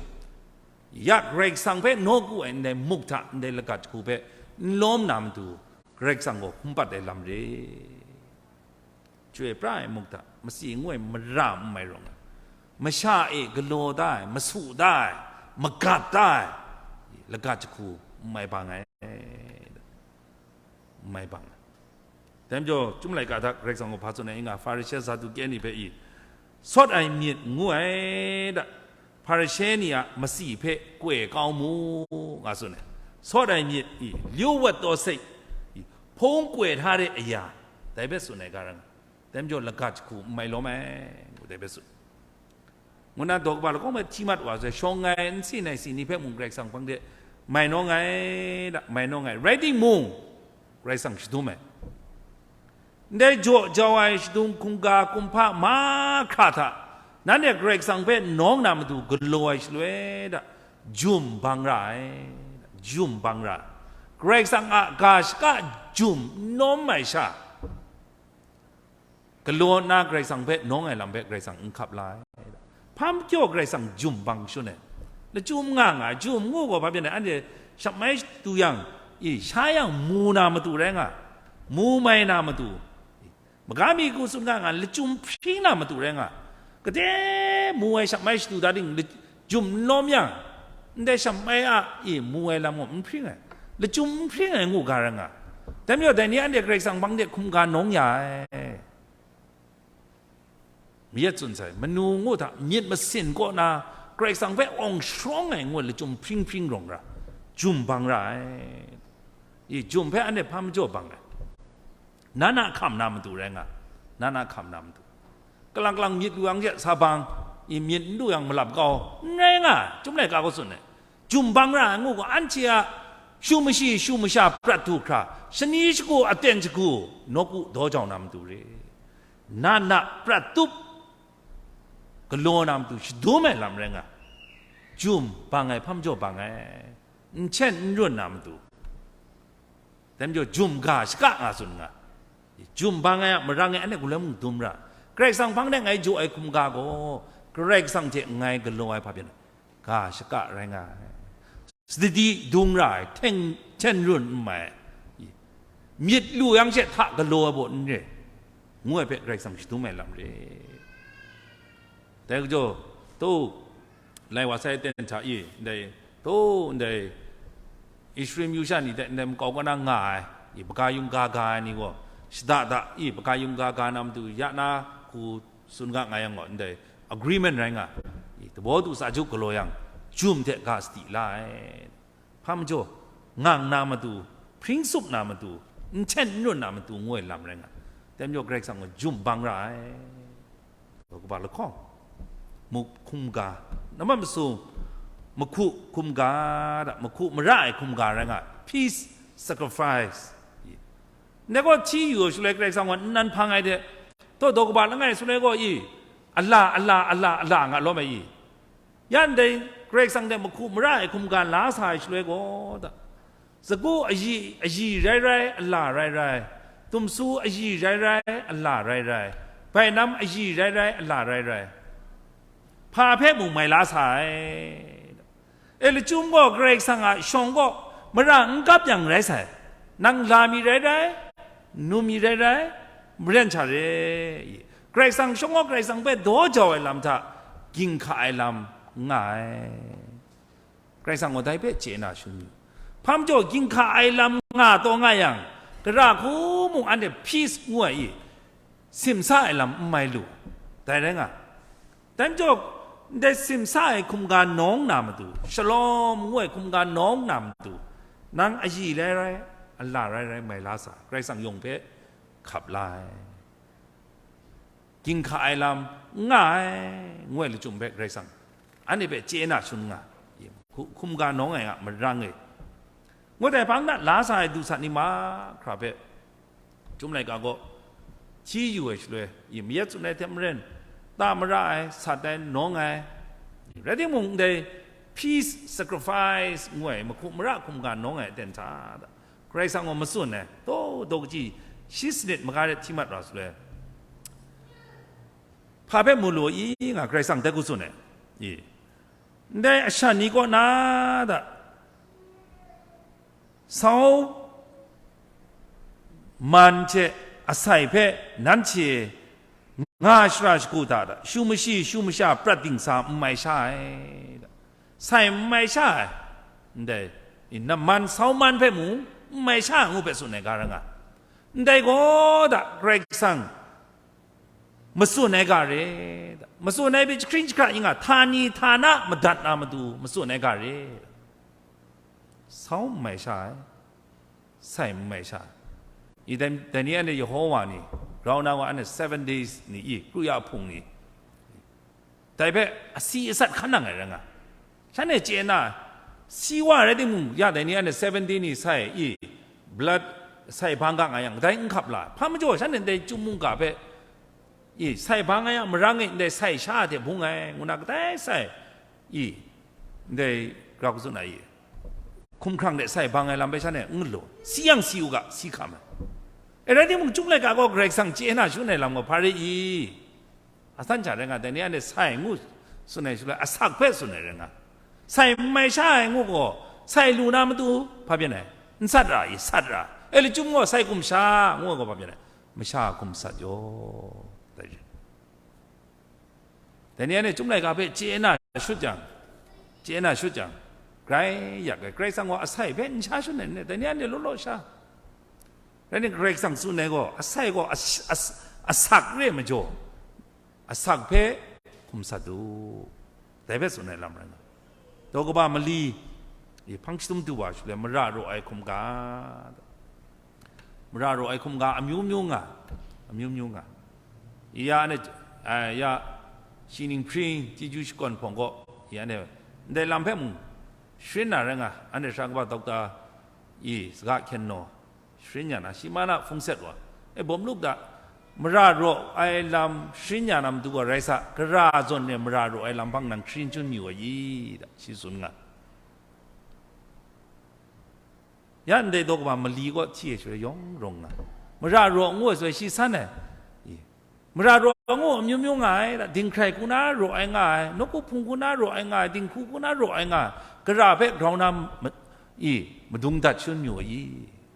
ya Karai Kasang hpe nawku ai ndai muk hta ndai lagat jahku hpe n lawm na matu, Karai Kasang gaw hkum pat ai lam re. Chyoi pra ai muk hta, masi ngu ai mara n mai rawng ai, masha e galaw da ai, masu da ai, magap da ai lagat jahku n mai bang ai, n mai bang ai. Dai majaw, Chyum laika hta Karai Kasang gaw hpa tsun ai i nga, Hparishe, Saduke ni hpe i, sawt ai myit ngu ai da, Hparishe ni a masi hpe koi kau mu, nga tsun ai. Sawt ai myit i, lyu wat taw sek i, hpung koi hta re aya, dai hpe tsun ai ga rai nga. Dai majaw, lagat jahku n mai lawm ai, ngu dai hpe tsun. Ngu na daw kaba lahkawng hpe hti mat wa sai, shawng ai nsin ai si ni hpe mung Karai Kasang hpang de mai nawng ai, da, mai nawng ai. Rai timung, Karai Kasang shadum ai. Ndai jaw jau ai shadung hkungga kumhpa mahkra hta Nanhte Karai Kasang hpe nawng na matu galaw ai shaloi da, jum bang ra ai, jum bang ra ai. Karai Kasang a ga shaka jum n nawm ai sha, galaw nna Karai Kasang hpe nawng ai lam hpe Karai Kasang n hkap la ai. Hpa majaw Karai Kasang jum bang shun ai. Lachyum nga nga ai, jum ngu gaw hpa byin ai, anhte shap mai shatu yang, i, sha yang mu na matu rai nga, mu mai na matu, maga mi ku tsun nga nga, lachyum hpring na matu rai nga, gade mu ai shap mai shatu da ting, jum n lawm yang, ndai shap mai a, i, mu ai lam gaw n hpring ai, lachyum n hpring ai ngu ga rai nga. Dai majaw dai ni anhte Karai Kasang hpang de hkum ga nawng ya ai. Myit tsun sai, manu ngu hta myit masin kaw na Karai Kasang hpe awng sharawng ai ngu ai lachyum hpring hpring rawng ra, jum bang ra ai. I, jum hpe anhte hpa majaw bang ai. Na na hkam na matu rai nga, na na hkam na matu. Kalang kalang myit lu yang she sa bang, i, myit n lu yang malap kau, n rai nga, Chyum laika kaw tsun ai. Jum bang ra ai ngu gaw, anhte a shu mashi, shu masha prat du hkra, shani shagu aten shagu, nawku daw jau na matu re. Na na prat tup, galaw na matu shadum ai lam rai nga, jum bang ai hpa majaw bang ai, n chen n run na matu. Dai majaw jum ga shaka nga tsun nga. Jum bang ai a marang e anhte guloi mung dum ra. Karai Kasang hpang de ngai jaw ai hkum ga gaw, Karai Kasang hte ngai galaw ai hpa byin ai, ga shaka rai nga ai. Sadadi dung ra ai, hteng, hten run n mai ai. Myit lu yang she hta galaw ai baw n re, ngu ai hpe Karai Kasang shadum ai lam re. Dai gajaw, tu, lai wa sai ten hta i, ndai, tu, ndai, Ishmael yu sha ni hte ndai makau kaw na nga ai, i, baka yung ga ga ai ni gaw, shada da, i, baka yung ga ga na matu ya na, hku tsun ga nga yang gaw, ndai, agreement rai nga, i, tabaw du sa juk galaw yang, jum hte ga sadi la ai. Hpa majaw, ngang na matu, hpring sup na matu, n hten n run na matu ngu ai lam rai nga. Dai majaw Karai Kasang gaw jum bang ra ai. Daw kaba lahkawng, muk hkum ga, nambat masum, mahku hkum ga da, mahku mara ai hkum ga rai nga, peace sacrifice. Ndai gaw hti yu ai shaloi Karai Kasang gaw nnan hpang ai de, taw daw kaba langai shaloi gaw i, ala, ala, ala, ala nga lawm ai i. Ya ndai Karai Kasang hte mahku mara ai hkum ga la sa ai shaloi gaw da, sagu ayi, ayi rai rai, ala rai rai, tumsu ayi rai rai, ala rai rai, bainam ayi rai rai, ala rai rai, hpa hpe mung mai la sa ai. E, lachyum gaw Karai Kasang a shawng gaw mara n kap yang rai sai. Nang la mi rai rai, nu mi rai rai, maren sha re. Karai Kasang shawng gaw Karai Kasang hpe daw jau ai lam hta, ging hka ai lam n nga ai. Karai Kasang gaw dai hpe chye na shangun yu. Hpa majaw, ging hka ai lam nga taw nga yang, gara hku mung anhte peace ngu ai i, simsa ai lam n mai lu. Dai rai nga. Dai majaw, ndai simsa ai hkum ga nawng na matu, shalom ngu ai hkum ga nawng na matu, nang ayi rai rai, ala rai rai mai la sa, Karai Kasang yawng hpe hkap la ai. Ging hka ai lam n nga ai, ngu ai lachyum hpe Karai Kasang anhte hpe chye na shangun nga, hku-, hkum ga nawng ai a marang e, ngut ai hpang na la sa ai du sa ni mahkra hpe, Chyum laika gaw hti yu ai shaloi, i mayat tsun ai hte maren, ta mara ai, sat ai, nawng ai, rai timung, ndai peace sacrifice ngu ai mahku mara hkum ga nawng ai aten hta, Karai Kasang gaw matsun ai, taw, daw kaji shi sanit maga de hti mat ra shaloi, hpa hpe mu lu i nga, Karai Kasang dai hku tsun ai, i, ndai ashan ni kaw na da, sau man hte asai hpe nanhte nga shara shagu hta da, shu mashi, shu masha prat dingsa n mai sha ai da. Sai n mai sha ai, ndai, i, naman sau man hpe mung n mai sha ai ngu hpe tsun ai ga rai nga. Ndai gaw da, Karai Kasang matsun ai ga re da. Matsun ai hpe jahkring jahkra ing a, htani htana madat na matu matsun ai ga re da. Sau n mai sha ai, sai n mai sha ai. I dai, dai ni anhte Yehowa ni, grau na wa anhte seven days ni i, kru ya hpung ni, dai hpe asi asat hkan nang ai rai nga. Shanhte chye na, si wa rai timung, ya dai ni anhte seven day ni sai i, blood sai bang ga nga yang, dai n hkap la. Hpa majaw, shanhte ndai Chyum mungga hpe I, sai bang ai a marang e, ndai sai sha hte bung ai, ngu na kadai sai, i, ndai grau katsun ai, i, hkumhkrang de sai bang ai lam bai sha ne, n lu, si yang si u ga, si hkam ai. E rai timung, Chyum laika gaw Karai Kasang chye na shangun ai lam gaw hpa rai i? Asan sha rai nga, dai ni anhte sai ngu tsun ai shaloi, asak hpe tsun ai rai nga. Sai n mai sha ai ngu gaw, sai lu na matu, hpa byin ai? N sat ra i? Sat ra. E, lachyum gaw sai hkum sha ngu ai gaw, hpa byin ai? Masha hkum sat yaw. Dai re. Dai ni anhte Chyum laika hpe chye na shut jang, chye na shut jang, grai yak ai, Karai Kasang gaw asai hpe n sha shun ai n re, dai ni anhte law law sha. Rai nna, Karai Kasang tsun ai gaw, asai gaw as-, as-, asak re majaw, asak hpe hkum sat u, dai hpe tsun ai lam rai nga. Daw kaba mali, i hpang shatum du wa shaloi, mara raw ai hkum ga, mara raw ai hkum ga amyu myu nga, amyu myu nga. I ya anhte, a, ya, shi ning hpring chyeju shakawn hpawng gaw, i anhte ndai lam hpe mung sharin na rai nga, anhte sara kaba dokta i saga hkyen naw, sharin ya na, shi ma na hpung set wa, e, bawm lup da, mara raw ai lam sharin ya na matu gaw rai sa, gara zawn e mara raw ai lam hpang nang sharin chyun yu ai i? Da, shi tsun nga. Ya ndai daw kaba mali kaw hti ai shaloi yawng rawng nga, mara raw ngu ai shaloi shi san ai. I, mara raw ngu amyu myu nga ai, da, dinghkrai hku na raw ai nga ai, nawku hpung hku na raw ai nga ai, dinghku hku na raw ai nga ai, gara hpe grau na ma-, i, madung dat shangun yu ai i?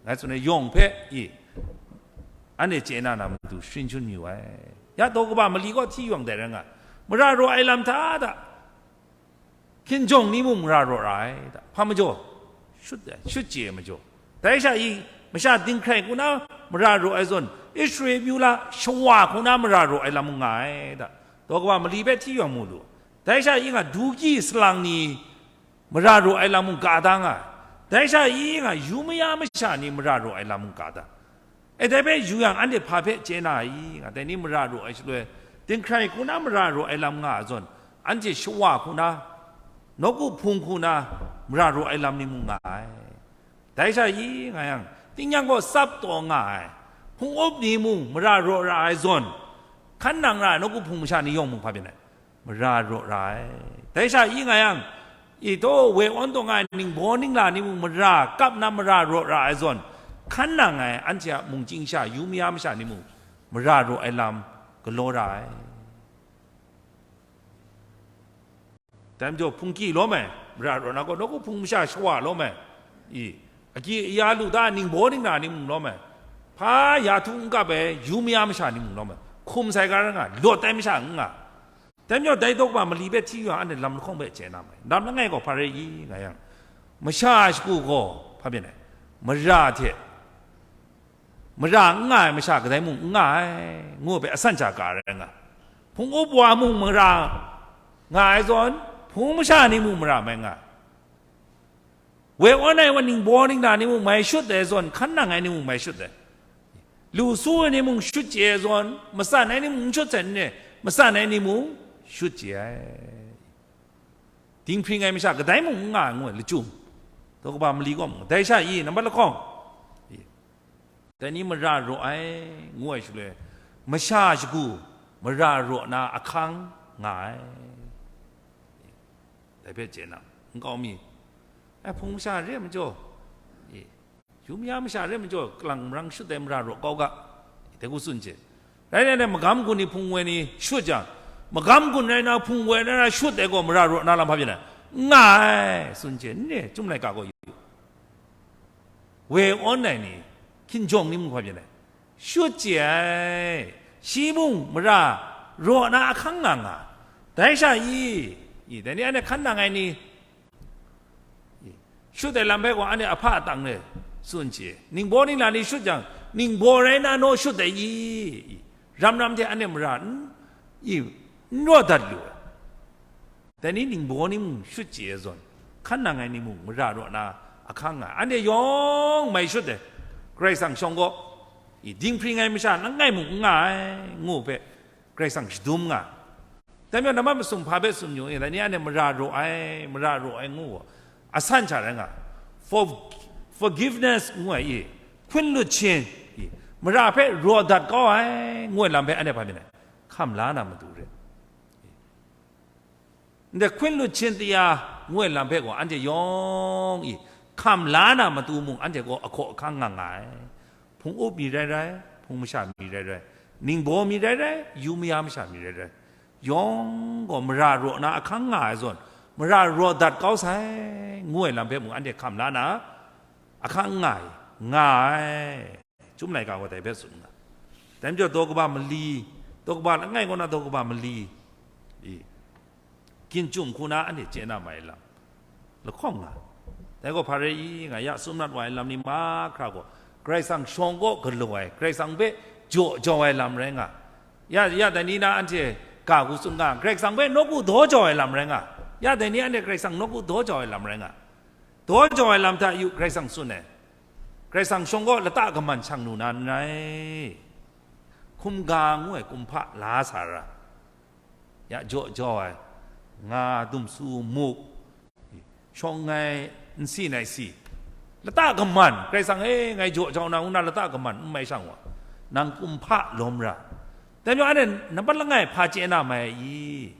Ngai tsun ai, yawng hpe i, anhte chye na na matu sharin shangun yu ai. Ya daw kaba mali kaw hti yawng dai rai nga, mara raw ai lam hta da, hkinjawng ni mung mara raw ra ai, da, hpa majaw? Shut ai, shut chye ai majaw. Dai sha i, masha dinghkrai hku na mara raw ai zawn, Israel myu la shawa hku na mara raw ai lam mung nga ai, da. Daw kaba mali hpe hti yawng mu lu. Dai sha i nga, dugyi salang ni mara raw ai lam mung ga da nga ai. Dai sha i nga, yu maya masha ni mara raw ai lam mung ga da. E, dai hpe yu yang, anhte hpa hpe chye na i? Nga, dai ni mara raw ai shaloi, dinghkrai hku na mara raw ai lam nga ai zawn, anhte shawa hku na, nawku hpung hku na mara raw ai lam ni mung nga ai. Dai sha i nga yang, tingnyang gaw tsap taw nga ai, hpung up ni mung mara raw ra ai zawn, hkan nang ra ai nawku hpung masha ni yawng mung hpa byin ai? Mara raw ra ai. Dai sha i nga yang, i taw, woi awn taw nga ai ningbaw ningla ni mung mara kap na mara raw ra ai zawn, hkan nang ai anhte a mungchying sha, yu maya masha ni mung mara raw ai lam galaw ra ai. Dai majaw, hpungki lawm ai, mara raw na gaw, nawku hpung masha shawa lawm ai, i, agyi aya lu da, ningbaw ningla ni mung lawm ai, hpa ya htu n kap ai, yu maya masha ni mung lawm ai, hkum sai ga rai nga, lawt ai masha n nga. Dai majaw, dai daw kaba mali hpe hti yu yang, anhte lam lahkawng hpe chye na mai. Lam langai gaw hpa rai i nga yang, masha shagu gaw hpa byin ai? Mara hte, mara n nga ai masha kadai mung n nga ai, ngu ai hpe asan sha ga rai nga. Hpung up wa mung mara nga ai zawn, hpung masha ni mung mara mai nga ai. Woi awn ai wa ningbaw ningla ni mung mai shut ai zawn, hkan nang ai ni mung mai shut ai. Lu su ai ni mung shut chye ai zawn, matsan ai ni mung n shut sai n re, matsan ai ni mung shut chye ai. Dinghpring ai masha kadai mung n nga ai, ngu ai, lachyum. Daw kaba mali gaw mung, dai sha i, nambat lahkawng, i, dai ni mara raw ai, ngu ai shaloi, masha shagu mara raw na ahkang nga ai. Dai hpe chye na, nkau mi, ai, hpung masha re ai majaw, i, yu maya masha re ai majaw, kalang marang shut ai mara raw kau ga, dai hku tsun chye. Rai nna, magam gun ni hpung woi ni shut jang, magam gun rai na, hpung woi rai na shut ai gaw mara raw na lam hpa byin ai? N nga ai, tsun chye, n re, Chyum laika gaw yu. Woi awn ai ni, hkinjawng ni mung hpa byin ai? Shut chye ai, shi mung mara raw na ahkang nga nga. Dai sha i, i, dai ni anhte hkan nang ai ni, i, shut ai lam hpe gaw anhte ahpa atang re tsun chye. Ningbaw ningla ni shut jang, ningbaw rai na naw shut ai i? I, ram ram hte anhte mara n, i, n raw dat lu ai. Dai ni ningbaw ni mung shut chye ai zawn, hkan nang ai ni mung mara raw na ahkang nga ai. Anhte yawng mai shut ai. Karai Kasang shawng gaw, i, dinghpring ai masha langai mung n nga ai, ngu hpe Karai Kasang shadum nga ai. Dai majaw, nambat masum hpa hpe tsun yu, i, dai ni anhte mara raw ai, mara raw ai ngu gaw, asan sha rai nga. For, forgiveness ngu ai, i, hkun lut shin, i, mara hpe raw dat kau ai, ngu ai lam hpe anhte hpa byin ai? hkam la na matu re. Ndai hkun lut hpyin taya ngu ai lam hpe gaw anhte yawng i hkam la na matu mung anhte gaw ahkaw ahkang nga nga ai. Hpung up mi rai rai, hpung masha mi rai rai, ningbaw mi rai rai, yu maya masha mi rai rai, yawng gaw mara raw na ahkang nga ai zawn, mara raw dat kau sai, ngu ai lam hpe mung anhte hkam la na ahkang nga ai, nga ai. Chyum laika gaw dai hpe tsun nga. Dai majaw, daw kaba mali, daw kaba langai kaw na daw kaba mali, i, ginchum hku na anhte chye na mai lam lahkawng nga. Dai gaw hpa rai i, nga ya sum nat wa ai lam ni mahkra gaw, Karai Kasang shawng kaw galaw ai, Karai Kasang hpe jaw jau ai lam rai nga. Ya, ya dai ni na anhte ga hku tsun nga, Karai Kasang hpe nawku daw jau ai lam rai nga. Ya dai ni anhte Karai Kasang nawku daw jau ai lam rai nga. Daw jau ai lam hta yu Karai Kasang tsun ai. Karai Kasang shawng kaw lata kaman shang lu na n rai. Hkum ga ngu ai kumhpa la sa ra. Ya jaw jau ai, nga, dumsu, muk, shawng ngai, nsi nai si, lata kaman, Karai Kasang e, ngai jaw jau na, ngu na lata kaman, n mai shang wa, nang kumhpa lawm ra. Dai majaw, anhte nampat langai hpa chye na mai ai i?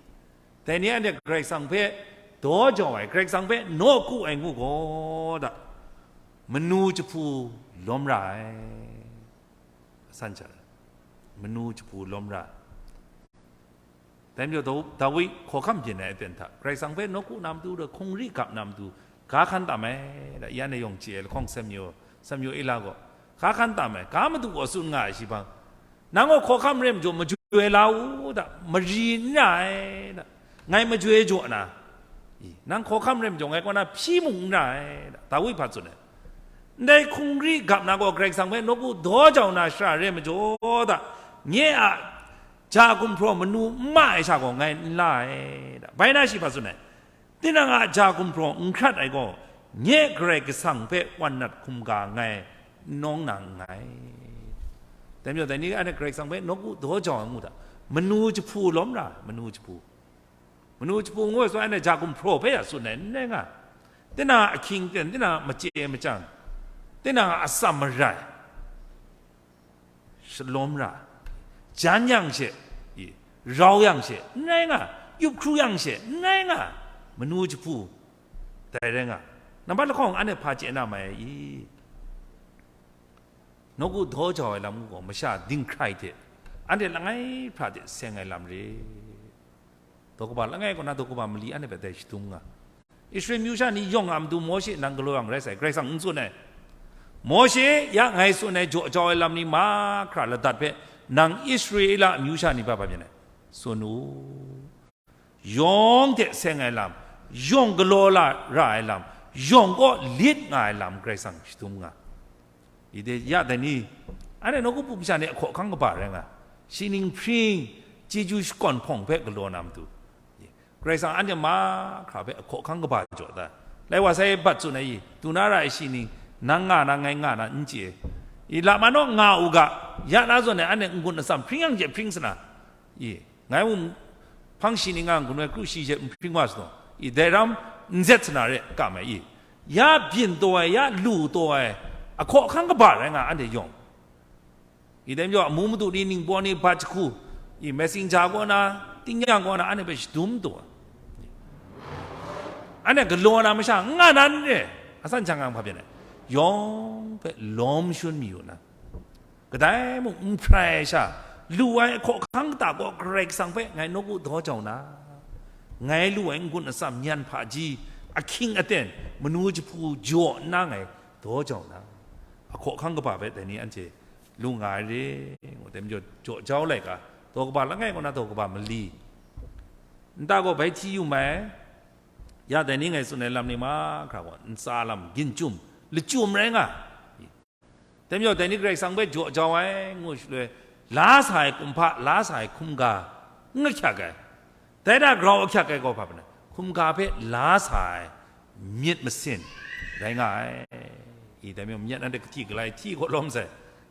Dai ni anhte Karai Kasang hpe daw jau ai, Karai Kasang hpe nawku ai ngu gaw da, manu jahpu lawm ra ai. Asan sha, manu jahpu lawm ra ai. Dai majaw, Daw-, Dawi hkawhkam byin ai aten hta, Karai Kasang hpe nawku na matu, hkungri gap na matu, ga hkan tam ai, da, ya na yawng chye ai lahkawng, Samuel, Samuel ila gaw, ga hkan tam ai, ga madu gaw tsun nga ai shi hpang, nang gaw hkawhkam re majaw, majoi la u, da, mari n ra ai, da, ngai majoi jaw na, i, nang hkawhkam re majaw, ngai kaw na hpyi mung n ra ai, da, Dawi hpa tsun ai. Ndai hkungri gap na gaw Karai Kasang hpe nawku daw jau na shara re majaw da, nye a ja gumhpraw manu n ma ai sha gaw ngai n la ai, da. Bai na shi hpa tsun ai, tinang a ja gumhpraw n hkrat ai gaw, nye Karai Kasang hpe wan nat hkum ga ngai n nawng na nngai. Dai majaw, dai ni anhte Karai Kasang hpe nawku daw jau ai ngu hta, manu jahpu lawm ra, manu jahpu. Manu jahpu ngu ai sua, anhte ja gumhpraw hpe ya tsun ai, n rai nga. Tinang a ahkying ten, tinang a machye machyang, tinang a atsam marai, shalawm ra, jan yang she, i, rau yang she, n rai nga, yup hkru yang she, n rai nga, manu jahpu, dai rai nga. Nambat lahkawng anhte hpa chye na mai ai i? Nawku daw jau ai lam gaw masha dinghkrai hte, anhte langai hpra hte seng ai lam re. Daw kaba langai kaw na daw kaba mali anhte hpe dai shadum nga. Israel amyu sha ni yawng a matu Mawshe nang galaw yang rai sai, Karai Kasang n tsun ai. Mawshe, ya ngai tsun ai jaw jau ai lam ni mahkra ladat hpe, nang Israela amyu sha ni hpe hpa byin ai, tsun u. Yawng hte seng ai lam, yawng galaw la ra ai lam, yawng kaw lit nga ai lam Karai Kasang shadum nga. Ide ya dai ni, anhte nawku masha ni ahkaw ahkang kaba rai nga, shi ning hpring, chyeju shakawn hpawng hpe galaw na matu, Karai Kasang anhte mahkra hpe ahkaw ahkang kaba jaw da. Lai wa sai bat tsun ai i, du na ra ai shi ning, nang nga na, ngai nga na, n chye. I, la ma naw nga u ga, ya na zawn ai anhte n-gun atsam hpring yang hte hpring sana, i, ngai mung hpang shi ning nga n-gun ai kru shi hte n hpring wa sa taw, i, dai ram n zet sana re, kam ai i, ya byin taw ai, ya lu taw ai, ahkaw ahkang kaba rai nga anhte yawng. I dai majaw, amu madu ni, ningbaw ni, bat jahku, i, messenger kaw na, tingnyang kaw na, anhte hpe shadum taw ai. Anhte galaw na masha n nga na n re, asan jang yang hpa byin ai, yawng hpe lawm shun mi yu na, kadai mung n hprai ai sha, lu ai ahkaw ahkang kata gaw Karai Kasang hpe ngai nawku daw jau na, ngai lu ai n-gun atsam, nyan hpaji, ahkying aten, manu jahpu jaw nna ngai daw jau na, ahkaw ahkang kaba hpe dai ni anhte lu nga ai re, ngu dai majaw, jaw jau laika, daw kaba langai kaw na daw kaba mali, nta gaw bai hti yu mai, ya dai ni ngai tsun ai lam ni mahkra gaw, ntsa lam, ginchum, lachyum rai nga. Dai majaw, dai ni Karai Kasang hpe jaw jau ai, ngu shaloi, la sa ai kumhpa, la sa ai hkum ga, n ahkyak ai. Dai hta grau ahkyak ai gaw hpa pyi na, hkum ga hpe la sa ai myit masin rai nga ai. I, dai majaw, myit anhte kahti galai hti gaw lawm sai,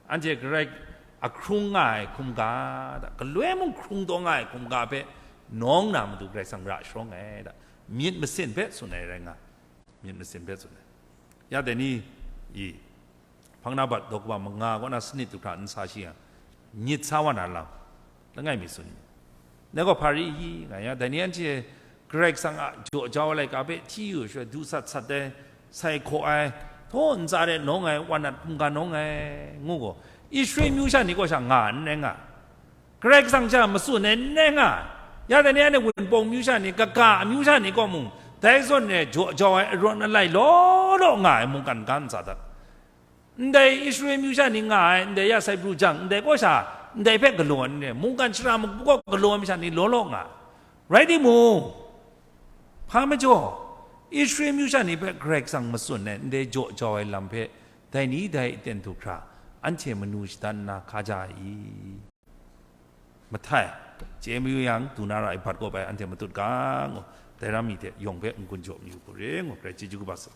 anhte Karai ahkrung nga ai hkum ga, da, galoi mung hkrung taw nga ai hkum ga hpe nawng na matu Karai Kasang ra sharawng ai, da, myit masin hpe tsun ai rai nga, myit masin hpe tsun ai. Ya dai ni, i, hpang na bat daw kaba manga kaw na sanit du hkra n sa shi yang, myit sa wa na lam, langai mi tsun, Dai gaw hpa ri i nga ya, dai ni anhte Karai Kasang a jaw jau ai laika hpe hti yu shaloi, du sat sat ai, sai hkaw ai, htaw ntsa de nawng ai, wan nat hkungga nawng ai, ngu gaw, Israel myu sha ni kaw sha nga ai n rai nga. Karai Kasang sha matsun ai n rai nga. Ya dai ni anhte Wunpawng myu sha ni, kaga amyu sha ni kaw mung, dai zawn e jaw jau ai arawt alai law law nga ai mungkan ga ntsa dat. Ndai Israel myu sha ni nga ai, ndai ya Saipru jang, ndai kaw sha, ndai hpe galaw ai ni, mungkan shara magu kaw galaw ai masha ni law law nga ai. Rai timung, hpa majaw, Israel myu sha ni hpe Karai Kasang matsun ai, ndai jaw jau ai lam hpe, dai ni dai aten du hkra, anhte manu shadan nna hka ja ai i? Mahtai, chye mayu yang, du na ra ai bat kawp ai anhte matut ga, ngu, dai ram mi hte yawng hpe n-gun jaw mayu hku re, ngu, Karai chyeju kaba saw.